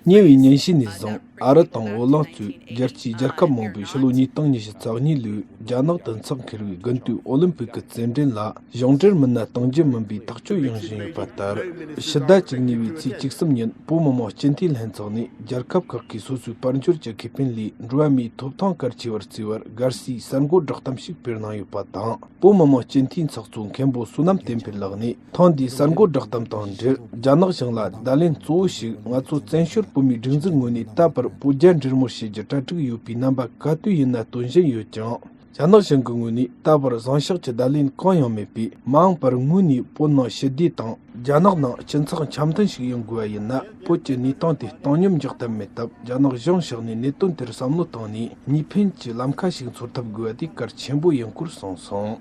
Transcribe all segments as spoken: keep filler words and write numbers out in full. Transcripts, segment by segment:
ཉེ་བའི་ཉིན་ཤས་ནས་བཟུང་ཨ་རི་དང་བོད་གླིང་གཙོས་རྒྱལ་སྤྱིའི་རྒྱལ་ཁབ་མང་པོས་ཕྱི་ལོ་ཉིས་སྟོང་ཉི་ཤུ་རྩ་གཉིས་ལོའི་རྒྱ་ནག་དུ་འཚོགས་འཁེལ་བའི་དགུན་དུས་ཨོ་ལིམ་པིག་གི་རྩེད་འགྲན་ལ་གཞུང་འབྲེལ་མི་སྣ་གཏོང་རྒྱུ་མིན་པའི་ཐག་གཅོད་ཡངས་བཞིན་ཡོད་པ་ལྟར། ཕྱི་ཟླ་བཅུ་གཉིས་པའི་ཚེས་བཅུ་གསུམ་ཉིན་བོད་མི་མང་སྤྱི་འཐུས་ལྷན་ཚོགས་ནས་རྒྱལ་ཁབ་ཁག་གིས་སོ་སོའི་དཔལ་འབྱོར་གྱི་ཁེ་ཕན་ལས་འགྲོ་བ་མིའི་ཐོབ་ཐང་གལ་ཆེ་བར་བརྩིས་པར་དགའ་བསུའི་གསར་འགོད་བསྒྲགས་གཏམ་ཞིག་སྤེལ་གནང་ཡོད་པ་དང་། བོད་མི་མང་སྤྱི་འཐུས་ཚོགས་གཙོ་མཁན་པོ་བསོད་ནམས་བསྟན་འཕེལ་ལགས་ནས། ཐེངས་འདིའི་གསར་འགོད་བསྒྲགས་གཏམ་དང་འབྲེལ། རྒྱ་ནག་གཞུང་ལ་བརྡ་ལན་གཙོ་བོ་ཞིག་ང་ཚོ་བཙན་བྱོལ་བོད་མིའི་སྒྲིག་འཛུགས་ངོས་ནས་ད་བར་བོད་རྒྱ་འབྲེལ་མོལ་བྱེད་རྒྱུ་གྲ་སྒྲིག་ཡོད་པའི་རྣམ་པ་ག་དུས་ཡིན་ན་སྟོན་བཞིན་ཡོད་ཀྱང་། རྒྱ་ནག་གཞུང་གི་ངོས་ནས་ད་བར་བཟང་ཕྱོགས་ཀྱི་བརྡ་ལན་གང་ཡང་མེད་པས། མ་འོངས་པར་དངོས་གནས་བོད་ནང་ཞི་བདེ་དང་། རྒྱ་ནག་ནང་སྤྱི་ཚོགས་འཆམ་མཐུན་ཞིག་ཡོང་དགོས་པ་ཡིན་ན། བོད་ཀྱི་གནས་སྟངས་དེ་བཏང་སྙོམས་འཇོག་ཐབས་མེད་སྟབས། རྒྱ་ནག་གཞུང་ཕྱོགས་ནས་གནད་དོན་དེར་བསམ་བློ་བཏང་ནས། གཉིས་ཕན་གྱི་ལམ་ཁ་ཞིག་འཚོལ་ཐབས་དགོས་པ་དེ་གལ་ཆེན་པོ་ཡིན་སྐོར་གསུངས་སོང་།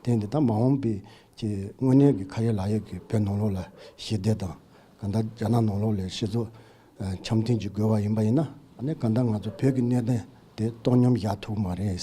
དེ་འདི་ད་མ་འོངས་པའི་ཀྱི་དངོས་གནས་ཀྱི་ཁ་ཡོད་ལག་ཡོད་ཀྱི་བོད་ནང་ལོགས་ལ་ཞི་བདེ་དང་། གང་ལྟར་རྒྱ་ནག་ནང་ལོགས་ལ་སྤྱི་ཚོགས་འཆམ་མཐུན་གྱི་དགོས་པ་ཡིན་པ་ཡིན་ན། ཨ་ནི་གང་ལྟར་ང་ཚོ་བོད་ཀྱི་གནད་དོན་དེ་བཏང་སྙོམས་བཞག་ཐུབ་མ་རེད།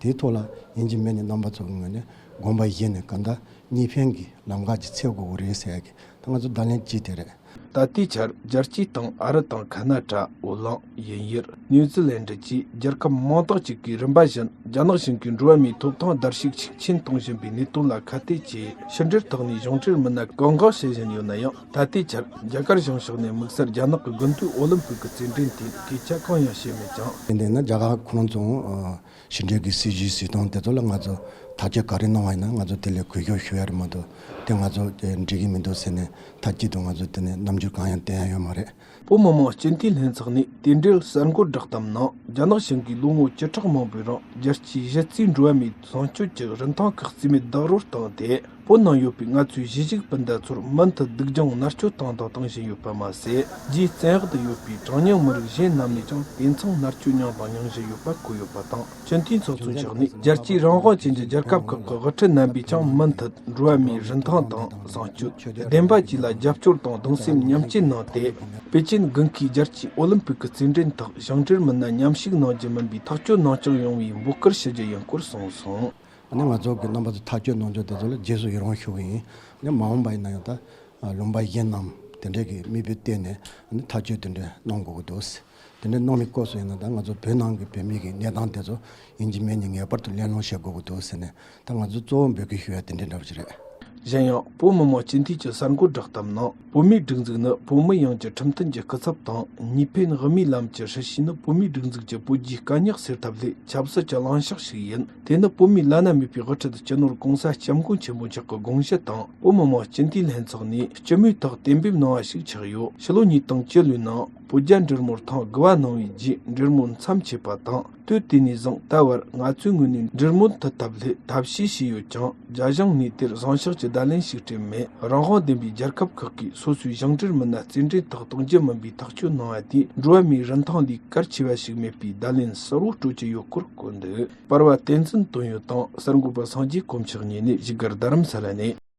དེའི་ཐོག་ལ་ཡིན་གཅིག་མིན་གཅིག་རྣམ་པ་ཚོ་གི་ངོས་ནས་དགོངས་པ་བཞེས་ནས། གང་ལྟར་གཉིས་ཕན་གྱི་ལམ་ཁ་ཅིག་འཚོལ་དགོས་ཀྱི་རེད་ཟེར་གི། ད་ང་ཚོ་བརྡ་ལན་གཅིག་དེ་རེད། ད་ལྟའི་ཆར་རྒྱལ་སྤྱིའི་སྟེང་ཨ་རི་དང་ཁ་ན་ཌ། ཨོ་ལང་། དབྱིན་ཡུལ། ནིའུ་ཛི་ལན་ཌི་བཅས་རྒྱལ་ཁབ་མང་དག་ཅིག་གིས་རིམ་པ་བཞིན་རྒྱ་ནག་གཞུང་གིས་འགྲོ་བ་མིའི་ཐོབ་ཐང་བརྡལ་བཤིག་ཤུགས་ཆེན་གཏོང་བཞིན་པའི་གནད་དོན་ལ་ཁ་གཏད་བཅས། ཕྱི་འབྲེལ་ཐོག་ནས་གཞུང་འབྲེལ་མི་སྣ་བཀག་འགོག་བྱེད་བཞིན་ཡོད་ན་ཡང་། ད་ལྟའི་ཆར་རྒྱ་གར་གཞུང་ཕྱོགས་ནས་དམིགས་བསལ་རྒྱ་ནག་གི་དགུན་དུས་ཨོ་ལིམ་པིག་གི་རྩེད་འགྲན་ཐད་སྐད་ཆ་གང་ཡང་བཤད་མེད་ཀྱང་། དེ་འདྲ་ན་རྒྱ་གར་ཁོ་རང་ཚོ་ཕྱི་འབྲེལ་གྱི་སྲིད་བྱུས་སྲིད་དོན་དེ་ཚོ་ལ་ང་ཚོ་ཐག་གཅོད་ག་རེ་གནང་བ་ཡིན་ན། ང་ཚོ་དེ་ལ་གུས་ཞབས་ཞུ་ཡ་རེད་མ་གཏོགས། དེ་ང་ཚོ་འགྲིག་གི་མི་འདུག་ཟེར་ནས་མཐའ་གཅིག་ཏུ་ང་ཚོ་དེ་ནས་རྣམ་འགྱུར་གང་ཡང་བསྟན་ཡ་ཡོད་མ་རེད། བོད་མི་མང་སྤྱི་འཐུས་ལྷན་ཚོགས་ནས་དེ་འབྲེལ་གསར་འགོད་བསྒྲགས་གཏམ་ནང་། རྒྱ་ནག་གཞུང་གིས་ལོ་ངོ་བཅུ་ཕྲག་མང་པོའི་རིང་རྒྱལ་སྤྱིའི་གཞི་རྩའི་འགྲོ་བ་མིའི་བཟང་སྤྱོད་ཀྱི་རིན་ཐང་ཁག་རྩིས་མེད་རྡོག་རོལ་བཏང་སྟེ། བོད་ནང་ཡོད་པའི་ང་ཚོའི་གཞིས་བཞུགས་སྤུན་ཟླ་ཚོར་མུ་མཐུད་སྡུག་སྦྱོང་མནར་གཅོད་བཏང་དང་གཏོང་བཞིན་ཡོད་པ་མ་ཟད། རྒྱའི་བཙན་འོག་ཏུ་ཡོད་པའི་གྲངས་ཉུང་མི་རིགས་གཞན་རྣམས་ནས་ཀྱང་དེ་མཚུངས་མནར་གཅོད་མྱངས་དང་མྱང་བཞིན་ཡོད་པ་བཀོད་ཡོད་པ་དང་། སྤྱི་འཐུས་ཚོགས་གཙོ་མཆོག་ནས་རྒྱལ་སྤྱིའི་རང་དབང་ཅན་གྱི་རྒྱལ་ཁབ་ཁག་གི་དབུ་ཁྲིད་རྣམ་པས་ཀྱང་མུ་མཐུད་འགྲོ་བ་མིའི་རིན་ཐང་དང་བཟང་སྤྱོད། བདེན་པ་བཅས་ལ་རྒྱབ་སྐྱོར་དང་གདུང་སེམས་མཉམ་སྐྱེད་གནང་སྟེ། པེ་ཅིན་དགུན་ཁའི་རྒྱལ་སྤྱིའི་ཨོ་ལིམ་པིག་གི་རྩེད་འགྲན་ཐོག་གཞུང་འབྲེལ་མི་སྣ་མཉམ་ཞུགས་གནང་རྒྱུ་མིན་པའི་ཐག་གཅོད་གནང་སྐྱོང་ཡོང་བའི་འབོད་སྐུལ་ཞུ་རྒྱུ་ཡིན་སྐོར་གསུངས་སོང་། ཨ་ནི་ང་ཚོ་གི་རྣམ་པ་ཚོ་ཐག་གཅོད་གནང་རྒྱུ་དེ་ཚོ་ལ་རྗེས་སུ་ཡི་རང་ཞུ་གི་ཡིན། ཨ་ནི་མ་འོངས་པ་ཡིན་ན་ཡང་ད་ལུང་པ་གཞན་རྣམས་དེ་འདྲའི་གི་མིག་དཔེ་བལྟས་ནས། ཨ་ནི་ཐག་གཅོད་དེ་འདྲ་གནང་དགོས་ཀྱི་འདུག། དེ་འདྲ་གནང་མི་སྐབས་སུ་ཡིན་ན། ད་ང་ཚོ་བོད་ནང་གི་བོད་མི་གི་གནས་སྟངས་དེ་ཚོ་ཡིན་གཅིག་མིན་གཅིག་ངེས་པར་དུ་གླེང་སློང་བྱེད་དགོས་ཀྱི་འདུག་ཟེར་ནས། ད་ང་ཚོ་གཙོ་བོ་འབོད་སྐུལ་ཞུ་ཡ་དེ་འདྲའི་འདྲ་བ་ཞིག་རེད། གཞན་ཡང་། བོད་མི་མང་སྤྱི་འཐུས་ཀྱི་གསར་འགོད་བསྒྲགས་གཏམ་ནང་། བོད་མིའི་སྒྲིག་འཛུགས་ནི་བོད་མི་ཡོངས་ཀྱི་ཁྲིམས་མཐུན་གྱི་སྐུ་ཚབ་དང་། གཉིས་ཕན་དབུ་མའི་ལམ་གྱི་སྲིད་བྱུས་ནི་བོད་མིའི་སྒྲིག་འཛུགས་ཀྱི་བོད་རྒྱའི་དཀའ་རྙོག་སེལ་ཐབས་སླད་ཆབ་སྲིད་ཀྱི་ལངས་ཕྱོགས་ཤིག་ཡིན། དེ་ནི་བོད་མིའི་བླ་ན་མེད་པའི་དབུ་ཁྲིད་སྤྱི་ནོར་༸གོང་ས་༸སྐྱབས་མགོན་ཆེན་པོ་མཆོག་གི་དགོངས་གཞི་དང་། བོད་མི་མང་སྤྱི་འཐུས་ལྷན་ཚོགས་ནས་སྤྱི་མོས་ཐོག་གཏན་འབེབས་གནང་བ་ཞིག་ཆགས་ཡོད། ཕྱི་ལོ་ཉིས་སྟོང་བཅུ་ལོའི་ནང་བོད་རྒྱ་འབྲེལ་མོལ་ཐེངས་དགུ་པ་གནང་བའི་རྗེས། འབྲེལ་མོལ་མཚམས་ཆད་པ་དང་། དུས་དེ་ནས་བཟུང་ད་བར་ང་ཚོའི་ངོས་ནས་འབྲེལ་མོལ་མཐུད་ཐབས་སླད་ཐབས་ཤེས་བྱས་ཡོད་ཀྱང་། རྒྱ་གཞུང་ནས་དེར་བཟང་ཕྱོགས་ཀྱི་བརྡ་ལན་ཞིག་སྤྲད་མེད། རང་དབང་ལྡན་པའི་རྒྱལ་ཁབ་ཁག་གིས་སོ་སོའི་གཞུང་འབྲེལ་མི་སྣ་རྩེད་འགྲན་ཐོག་གཏོང་རྒྱུ་མིན་པའི་ཐག་གཅོད་གནང་བ་དེས། འགྲོ་བ་མིའི་རིན་ཐང་ལས་གལ་ཆེ་བ་ཞིག་མེད་པའི་བརྡ་ལན་གསལ་བོ་སྤྲོད་ཀྱི་ཡོད་སྐོར་བཀོད་འདུག། པར་བ་བསྟན་འཛིན་དོན་ཡོད་དང་། གསར་འགོད་པ་སངས་རྒྱས་དཀོན་མཆོག་གཉིས་ནས་བཞུགས་སྒར་རྡ་རམ་ས་ལ་ནས།